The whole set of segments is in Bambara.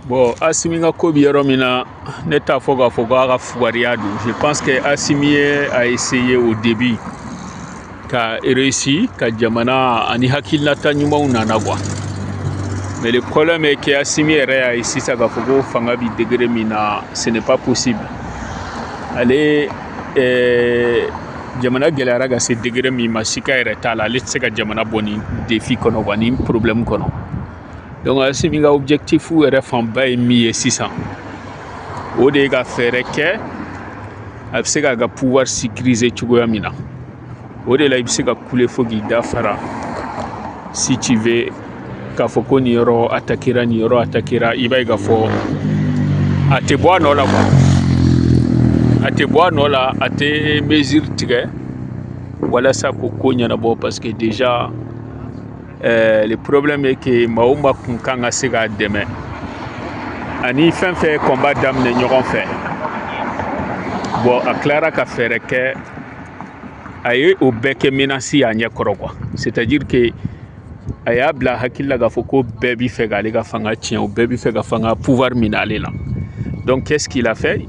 Bon, Assimi ka ko bi yɔrɔ min na, ne t'a fɔ k'a fɔ k'a ka fugariya don. Je pense que Assimi a essayé au début ka réussi ka jamana ani hakilinata ɲumanw nana quoi. Mais le problème est que Assimi yɛrɛ y'a ye sisan k'a fɔ ko fanga bi degré min na, ce n'est pas possible. Ale jamana gɛlɛyara ka se degré min ma, sika yɛrɛ t'a la, ale tɛ se ka jamana bɔ nin défi kɔnɔ quoi, nin problème kɔnɔ. Donc Assimi ka objectif yɛrɛ fanba ye min ye sisan, o de ye ka fɛɛrɛ kɛ a bɛ se k'a ka pouvoir sécuriser cogoya min na. O de la i bɛ se ka kule fo k'i da fara si tu veux, k'a fɔ ko nin yɔrɔ attaquera, nin yɔrɔ attaquera, i b'a ye k'a fɔ a tɛ bɔ a nɔ la quoi, a tɛ bɔ a nɔ la, a tɛ mesure tigɛ walasa ko ko ɲɛnabɔ, parce que déjà le problème est que maa o maa kun kan ka se k'a dɛmɛ ani fɛn fɛn ye combat daminɛ ɲɔgɔn fɛ, bon, a tilara ka fɛɛrɛ kɛ, a ye o bɛɛ kɛ menace y'a ɲɛ kɔrɔ quoi. C'est à dire que a y'a bila hakili la k'a fɔ ko bɛɛ bi fɛ k'ale ka fanga tiɲɛ, o bɛɛ bi fɛ ka fanga pouvoir minɛ ale la. Donc qu'est-ce qu'il a fait?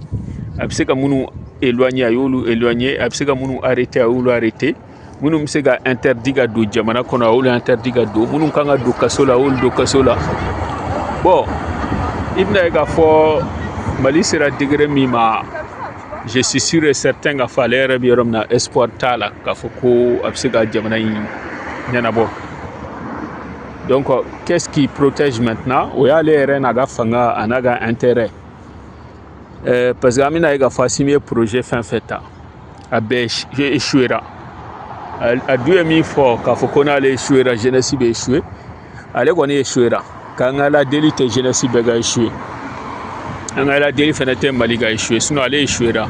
A bɛ se ka minnu éloigner, a y'olu éloigner. A bɛ se ka minnu arrêter, a y'olu arrêter. Minnu bɛ se ka interdit ka don jamana kɔnɔ, a y'olu interdit ka don. Minnu kan ka don kaso la, a y'olu don kaso la. Bon, i bɛna ye k'a fɔ Mali sera degré min ma, je suis sûr et certain k'a fɔ ale yɛrɛ bɛ yɔrɔ min na, espoir t'a la k'a fɔ ko a bɛ se ka jamana in ɲɛnabɔ. Donc qu'est-ce qui protège maintenant? O y'ale yɛrɛ n'a ka fanga a n'a ka intérêt, parce que an bɛna ye k'a fɔ Assimi ye projet fɛn fɛn ta, a bɛɛ échouera. A dun ye min fɔ k'a fɔ ko n'ale échouera, jeunesse bɛ échouer, ale kɔni échouera. K'an ka ala deli tɛ jeunesse bɛɛ ka échouer, an ka ala deli fɛnɛ tɛ Mali ka échouer, sinon ale échouera.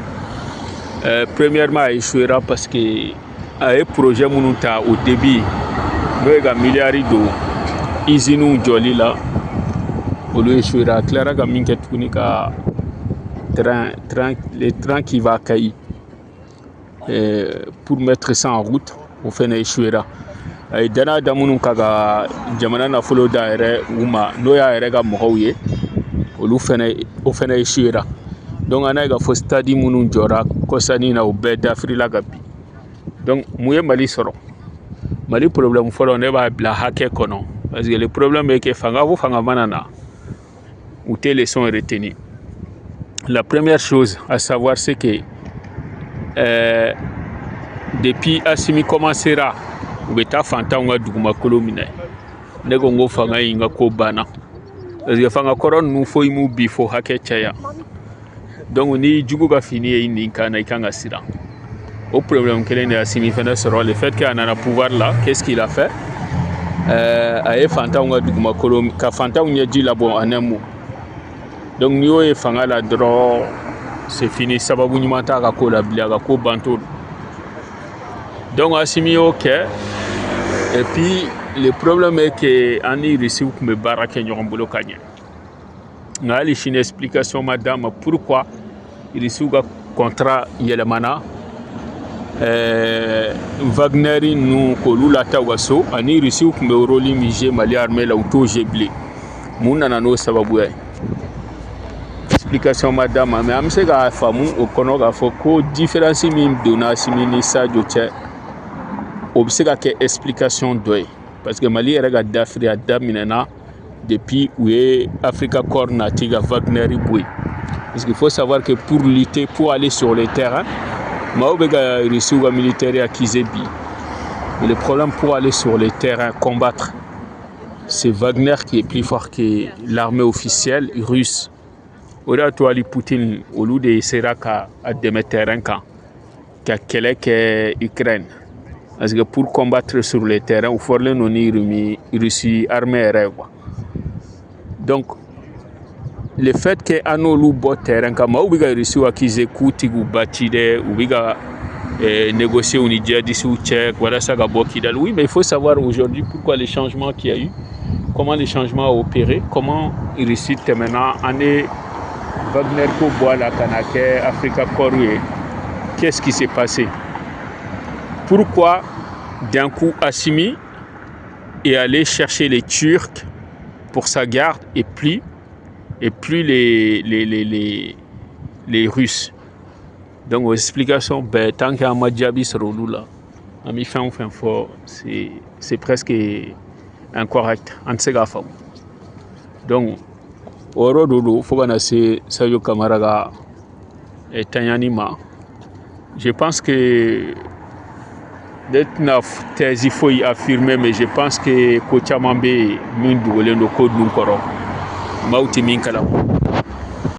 Premièrement, a échouera parce que a ye projet minnu ta au début, n'o ye ka miliyari don usines jɔli la, olu échouera. A tilara ka min kɛ tuguni, ka train, le train qui va à Kayi, pour mettre ça en route, o fɛnɛ échouera. A ye danaya da minnu kan ka jamana nafolo da yɛrɛ u ma, n'o y'a yɛrɛ ka mɔgɔw ye, olu fɛnɛ, o fɛnɛ échouera. Donc an n'a ye k'a fɔ stade minnu jɔra kɔsannin na, o bɛɛ dafirila ka bin. Donc mun ye Mali sɔrɔ? Mali problème fɔlɔ, ne b'a bila hakɛ kɔnɔ, parce que le problème est que fanga o fanga mana na, u tɛ leçon retenir. La première chose à savoir, c'est que depuis Assimi commencera, u bɛ taa fantanw ka dugumakolo minɛ, ne ko n ko fanga in ka ko banna, parce que fanga kɔrɔ ninnu foyi m'u bi fo hakɛ caya. Donc ni jugu ka fini ye i nin kan na, i kan ka siran. O problème kelen de Assimi fɛnɛ sɔrɔ. Le fait que a nana pouvoir la, qu'est-ce qu'il a fait? A ye fantanw ka dugumakolo, ka fantanw ɲɛji labɔ en un mot. Donc n'i y'o ye fanga la dɔrɔn, c'est fini, sababu ɲuman t'a ka ko la bilen, a ka ko banto. Donc Assimi y'o kɛ. Et puis le problème est que an ni Russiw tun bɛ baara kɛ ɲɔgɔn bolo ka ɲɛ, nka hali sini explication ma d'a ma pourquoi Russiw ka contrat yɛlɛmana, Wagner ninnu k'olu lata u ka so, ani Russiw tun bɛ rôle min jouer Mali armée la, u t'o jouer bilen. Mun nana n'o sababuya ye? Explication ma d'a ma, mais an bɛ se k'a faamu o kɔnɔ k'a fɔ ko différence min donna Assimi ni Sadio cɛ, o bɛ se ka kɛ explication dɔ ye, parce que Mali yɛrɛ ka dafiri a daminɛna depuis u ye Africa Corps nati ka Wagner bɔ yen, parce qu'il faut savoir que pour lutter, pour aller sur le terrain, maaw bɛ ka Russiw ka militaire accuser bi, mais le problème, pour aller sur le terrain combattre, c'est Wagner qui est plus fort que l'armée officielle russe. O de y'a to hali Poutine, olu de sera ka a dɛmɛ terrain kan ka kɛlɛ kɛ Ukraine, parce que pour combattre sur le terrain, u fɔrilen don ni Russie armée yɛrɛ ye quoi. Donc le fait que an n'olu bɔ terrain kan, maaw bɛ ka Russiw accuser k'u ti k'u bati dɛ, u bɛ ka négocier u ni djihadistes cɛ walasa ka bɔ Kidal. Oui, mais il faut savoir aujourd'hui pourquoi les changements qu'il y a eu, comment les changements ont opéré, comment Russie tɛmɛna an ye Wagner ko bɔ a la ka na kɛ Africa Corps ye. Qu'est-ce qui s'est passé? Pourquoi d'un coup Assimi est allé chercher les Turcs pour sa garde et puis et plus les Russes. Donc o explication bɛɛ, tant que an ma jaabi sɔrɔ olu la, an bɛ fɛn o fɛn fɔ, c'est presque incorrect, an tɛ se k'a faamu. Donc o yɔrɔ de don, fo ka na se Sadio Kamara ka taɲani ma. Je pense que ne tɛna thèse foyi affirmer, mais je pense que ko caman bɛ yen min dogolen don ko ninnu kɔrɔ, maaw tɛ min kalama.